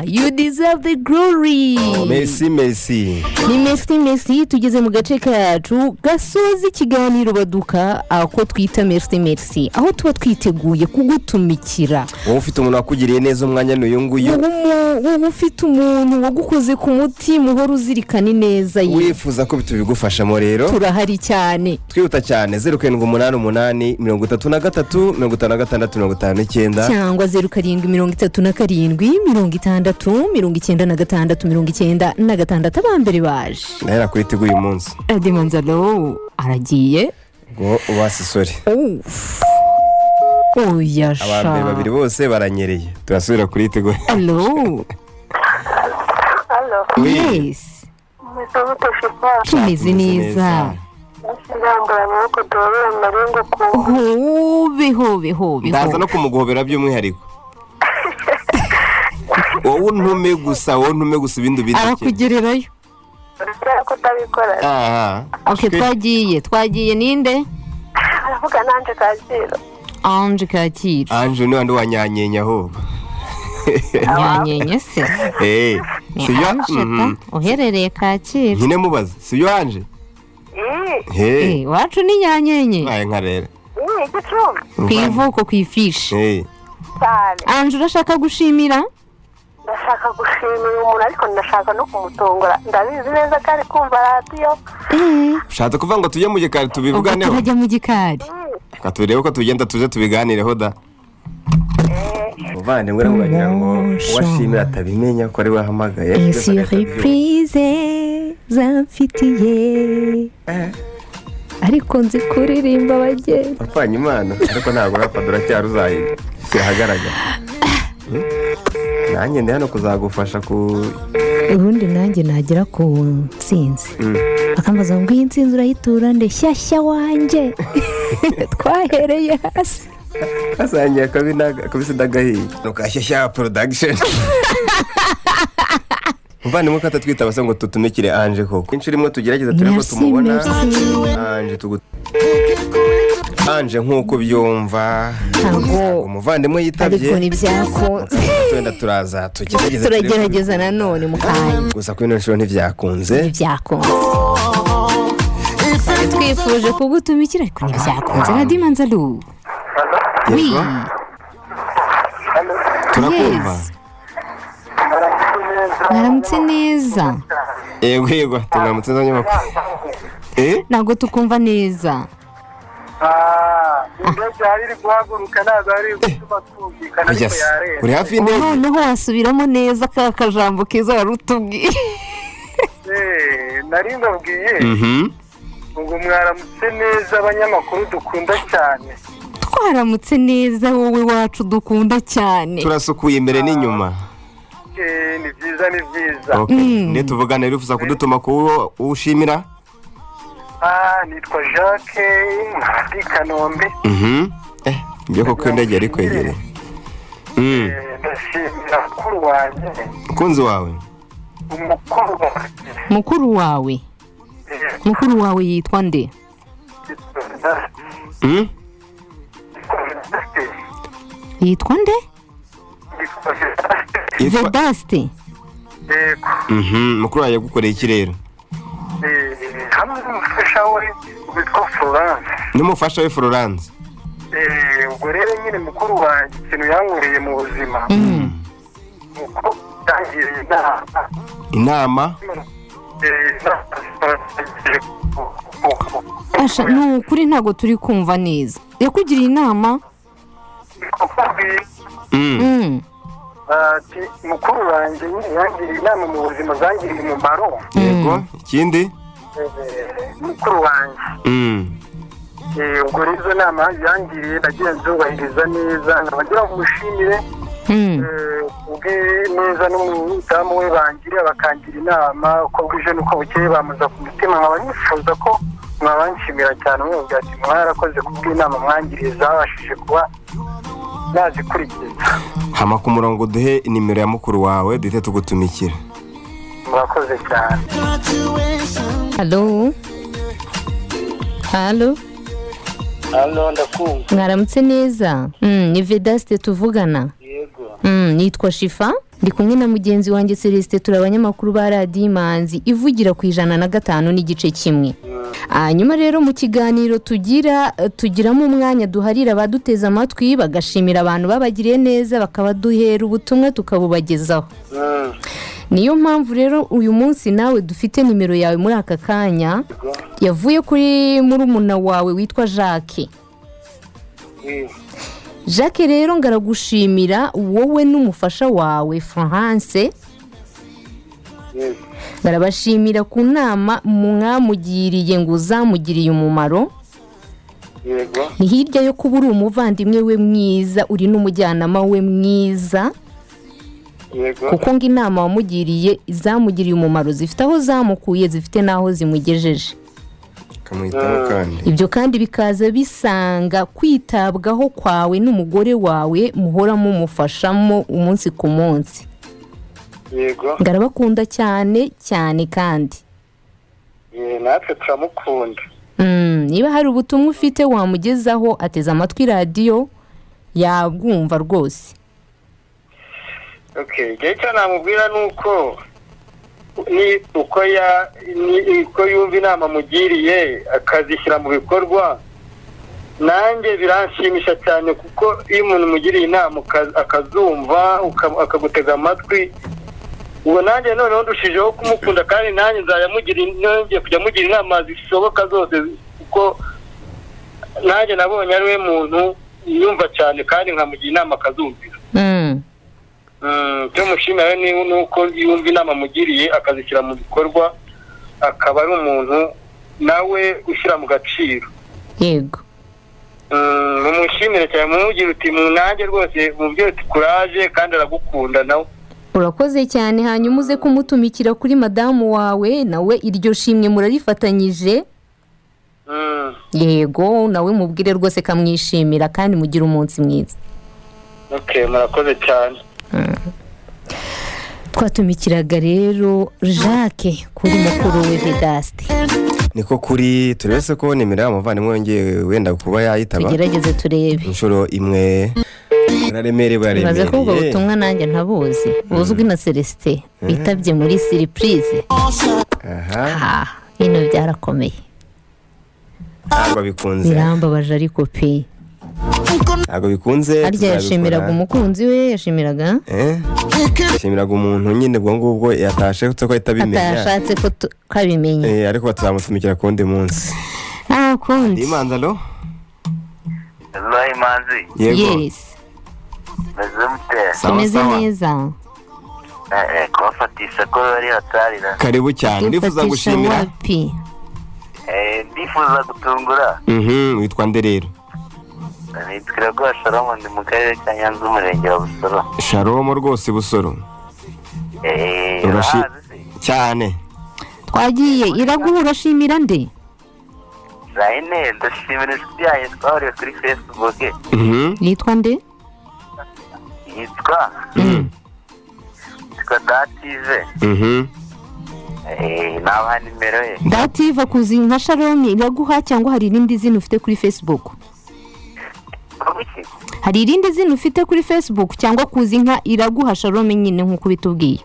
You deserve the glory. Merci, merci. Ni merci, merci. Tugeze mu gace kacu gasoza ikiganiro Baduka, ako twita merci, merci, aho tuba twiteguye kugutumikira. Wowe ufite umuntu wakugiriye neza, umwanya ni uyu nguyu. Wowe ufite umuntu wagukoze ku mutima, uhora uzirikana ineza ye, wifuza ko tubigufashamo rero, turahari cyane. Twihuta cyane: 0788 33 56 59, cyangwa 0737 60 96 96. Abambere baje. Ndahera kuri Tigo uyu munsi. Adimanzalo aragiye. Ngo ubasisore. Uff. Oya. Abambere babiri bose baranyereye, turasubira kuri Tigo. Allo? Allo? Oui. Yes. Meze mute, Shifa? Tumeze neza. Ndambura amaboko duhobere amarenga ku Hobe, hobe, hobe. Ndaza Hobe. no kumuguhobera by'umwihariko. Wowe untume gusa, wowe untume gusa, ibindi ubindekere. Arakugererayo. Urabona ko utabikora. Aha. Ok, twagiye, twagiye. Ninde? Aravuga nanje Kacyiru. Ange Kacyiru. Ange ni wandi wanyanyenya ahubwo. Nyanyenye se? Eh, ni sibyo? Ange ta uherereye Kacyiru. Nyine mubaze, sibyo Ange? Ii. He. Iwacu ni Nyanyenye. Aye, nka rero. Ii, Gicumbi. Ku ivuko, ku ifishi. Eh. Cyane. Ange, urashaka gushimira? Ndashaka gushimira umuntu, ariko ndashaka no kumutungura. Ndabizi neza ko ari kumva radiyo. Ushatse kuvuga ngo tujye mu gikari Ubwo tubivuganeho? turajya mu gikari. Reka turebe uko tugenda, tuze tubiganireho da. Umuvandimwe aravuga ngo uwashimira atabimenya ko ari we wahamagaye. Surprise zamfitiye, ariko nzi kuririmba abageni. Apfanye imana, ariko ntabwo urapfa, uracyari uzayishyira ahagaragara. Nanjye ndi hano kuzagufasha ku Ubundi nanjye nagera ku ntsinzi, akambaza ngo: "Iyi ntsinzi urayitura nde?" Shyashya wanjye twahereye hasi. Kasangiye akabisi ndagahiye nukashyashya production. Muvandimwe, ko atatwitaba se ngo tutumikire Ange koko? Inshuro imwe tugerageza turebe ko Merci, tumubona. merci. Ange tugu Ange, nk'uko ubyumva, Ntabwo umuvandimwe yitabye. Ariko ntibyakunze. Wenda turaza tugerageze turebe ko Turagerageza nanone mu kanya. Gusa kuri ino nshuro ntibyakunze. Ntibyakunze. Twari twifuje kugutumikira, ariko ntibyakunze. Radiyo Manzaru, oui. Yego, turakumva. Yes. Mwaramutse neza. Yego, turamutse n'abanyamakuru, eh. Ntabwo tukumva neza. Indege yari iri guhaguruka, ntabwo ari gutuma twumvikana, ariko Yes. yarenze. Uri hafi y'indege? Noneho wasubiramo neza ka kajambo keza wari utubwiye. Nari mbabwiye ngo mwaramutse neza, abanyamakuru dukunda cyane. Twaramutse neza, wowe wacu dukunda cyane. Turasukuye imbere n'inyuma. Ni byiza, ni byiza. Okay. Ndiye tuvugana rero, ufuza kudutuma ku wo ushimira? Nitwa Jacques, ndi i Kanombe. Eh, ibyo koko indege yari kwegereye. Ndashimira mukuru wanjye. Umukunzi wawe? Umukuru wanjye. Mukuru wawe? Mukuru wawe yitwa nde? Yitwa Vedaste. Yitwa Vedaste. Yitwa nde? Yitwa Vedaste. Yitwa Vedaste. Yego. Mukuru wawe yagukoreye iki rero? Hamwe n'umufasha we witwa Florence. N'umufasha we Florence. Ubwo rero nyine mukuru wanjye ikintu yankoreye mu buzima ni uko yangiriye inama. Inama? Inama. Asha, ni ukuri ntabwo turi kumva neza. Yakugiriye inama? Ati mukuru wanjye nyine yangiriye inama mu buzima zangiriye umumaro. Yego, ikindi? Mukuru wanjye. Ubwo rero izo nama yangiriye nagiye nzubahiriza neza, nkaba ngira ngo mushimire. Ubwe neza n'umudamu we bangiriye, bakangira inama uko bwije n'uko bukeye, bamuza ku mutima. Nkaba nifuza ko mwabanshimira cyane, mwumva ati mwarakoze kubw'inama mwangiriye, zabashije kuba nazikurikiza. Hama ku murongo, duhe nimero ya mukuru wawe duhite tugutumikira. Murakoze cyane. Allo, allo? Hano ndakumva. Mwaramutse neza. Ni Vedaste tuvugana? Yego. Nitwa Shifa. Ndi kumwe na mugenzi wanjye Celestin, turi abanyamakuru ba Radiyo Imanzi ivugira ku 105.1. Hanyuma rero mu kiganiro tugira, tugiramo umwanya duharira abaduteze amatwi bagashimira abantu babagiriye neza, bakabaduhera ubutumwa tukabubagezaho. Niyo mpamvu rero uyu munsi nawe dufite nimero yawe muri aka kanya, yavuye kuri murumuna wawe witwa Jacques. Jacques rero ngaragushimira wowe n'umufasha wawe Florence. Ngarabashimira ku nama mwamugiriye ngo uzamugiriye umumaro. Ni hirya yo kuba uri umuvandimwe we mwiza, uri n'umujyanama we mwiza, kuko ngo inama wamugiriye zamugiriye umumaro, zifite aho zamukuye, zifite n'aho zimugejeje. Akamwitaho kandi. Ibyo kandi bikaza bisanga kwitabwaho kwawe n'umugore wawe muhora mumufashamo umunsi ku munsi. Ngarabakunda cyane cyane kandi. Natwe turamukunda. Niba hari ubutumwa ufite wamugezaho, ateze amatwi radiyo yabwumva rwose. Okay, igihe icyo namubwira ni uko ni uko ya ni uko yumva inama mugiriye akazishyira mu bikorwa, nanjye biranshimisha cyane, kuko iyo umuntu umugiriye inama akazumva, akagutega amatwi, ubwo nanjye noneho ndushijeho kumukunda, kandi nanjye nzajya mugira, nongeye kujya mugira inama zishoboka zose, kuko nanjye nabonye ari we muntu yumva cyane kandi nkamugira inama akazumvira. Icyo mushimira ni uko yumva inama mugiriye akazishyira mu bikorwa, akaba ari umuntu nawe ushyira mu gaciro. Mumushimire cyane, mumubwire uti nanjye rwose, mubwire uti kuraje, kandi aragukunda nawe. Urakoze cyane. Hanyuma uze kumutumikira kuri madamu wawe, nawe iryo shimwe murarifatanyije. Yego, nawe mubwire rwose kamwishimira, kandi mugire umunsi mwiza. Okay, murakoze cyane. Twatumikiraga rero Jacques kuri mukuru we Vedaste. Niko kuri, turebe ko nimero y'umuvandimwe yongeye wenda kuba yayitaba. Tugerageze turebe. Inshuro imwe buraremereye. Ibaze ko ubwo buraremereye. butumwa nanjye ntabuzi, buzwi na Celestin witabye muri surprise. Aha. Ah, bino byarakomeye. Ntabwo bikunze. Birambabaje ariko pe. Ntabwo bikunze. Harya tuzabikora. yashimiraga umukunzi we, yashimiraga Eh? Yashimiraga umuntu nyine, ubwo ngubwo yatashe ko ahita abimenya. Atashatse ko abimenya. Eh, ariko tuzamutumikira ku wundi munsi. Nta kundi. Imanza lo. Hello, Imanzi. Yego. Yes. Meze mute? Sawa. Tumeze Sawa. neza. Kubafatisha ko bari hatarira. Karibu cyane, ndifuza Dufatisha gushimira. wapi? Ndifuza gutungura. Witwa nde rero? Nitwa Iraguha Salomo, ndi mu karere ka Nyanza, umurenge wa Busoro. Sharomo rwose, Busoro. Urahazi se? Cyane. Twagiye, Iraguha, urashimira nde? Rayine, ndashimira inshuti yanjye twahuriye kuri Facebook. Yitwa nde? Yitwa Dative. Nabaha nimero ye. Dative akuzi nka Shalom Iraguha, cyangwa hari irindi zina ufite kuri Facebook? Iki? Hari irindi zina ufite kuri Facebook, cyangwa kuzi nka Iraguha Shalom nyine nk'uko bitubwiye?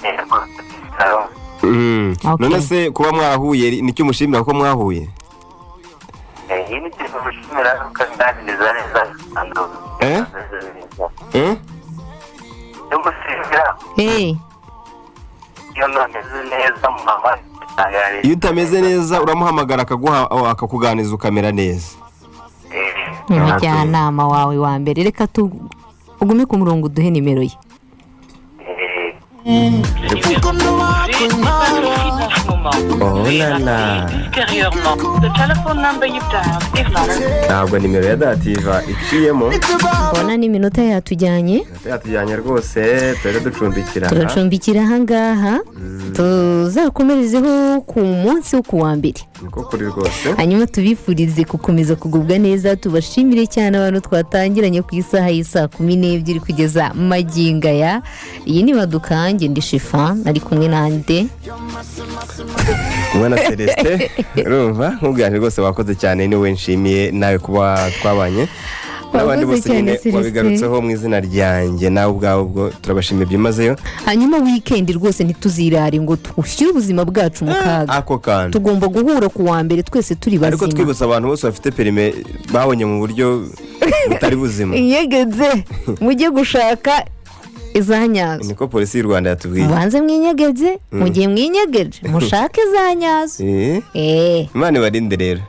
Yego, Shalom. Okay. None se kuba mwarahuye nicyo umushimira ko mwahuye? Iyi ni ikintu mushimira, ukaganiriza neza. Eh? Eh? Icyo mushimira, iyo ntameze neza mama. Iyo utameze neza uramuhamagara akaguha, akakuganiza, ukamera neza. Ni umujyanama wawe wa mbere. Reka tu ugume ku murongo uduhe nimero ye. Oh la la. Ultérieurement, the telephone number you've dialed is not Ntabwo nimero ya Dativa iciyemo. Mbona n'iminota yatujyanye. Yatujyanye rwose, tujya ducumbikira aha. Turacumbikira ahangaha, tuzakomerezeho ku munsi wo ku wa mbere. Niko kuri rwose. Hanyuma tubifurize gukomeza kugubwa neza, tubashimire cyane abantu twatangiranye ku isaha y'isaa 12 kugeza magingo aya. Iyi ni Badukange, ndi Shifa, ari kumwe nande? Kumwe na Celestin. Urumva nkubwira rwose wakoze cyane, niwe nshimiye nawe kuba twabanye. N'abandi Wakoze bose cyane, nyine Celestin. wabigarutseho mu izina ryanjye nawe ubwawe, ubwo turabashimiye byimazeyo. Hanyuma weekend rwose ntituzirare ngo dushyire ubuzima bwacu mu kaga. Ako kantu. Tugomba guhura ku wa mbere twese turi Ariko bazima. twibutsa abantu bose bafite perime babonye mu buryo butari buzima. Inyegeze, mujye gushaka iza nyazo. Niko Polisi y'u Rwanda yatubwiye. Mubanze mwinyegeze, mu gihe mwinyegeje mushake iza nyazo. Imana ibarinde rero.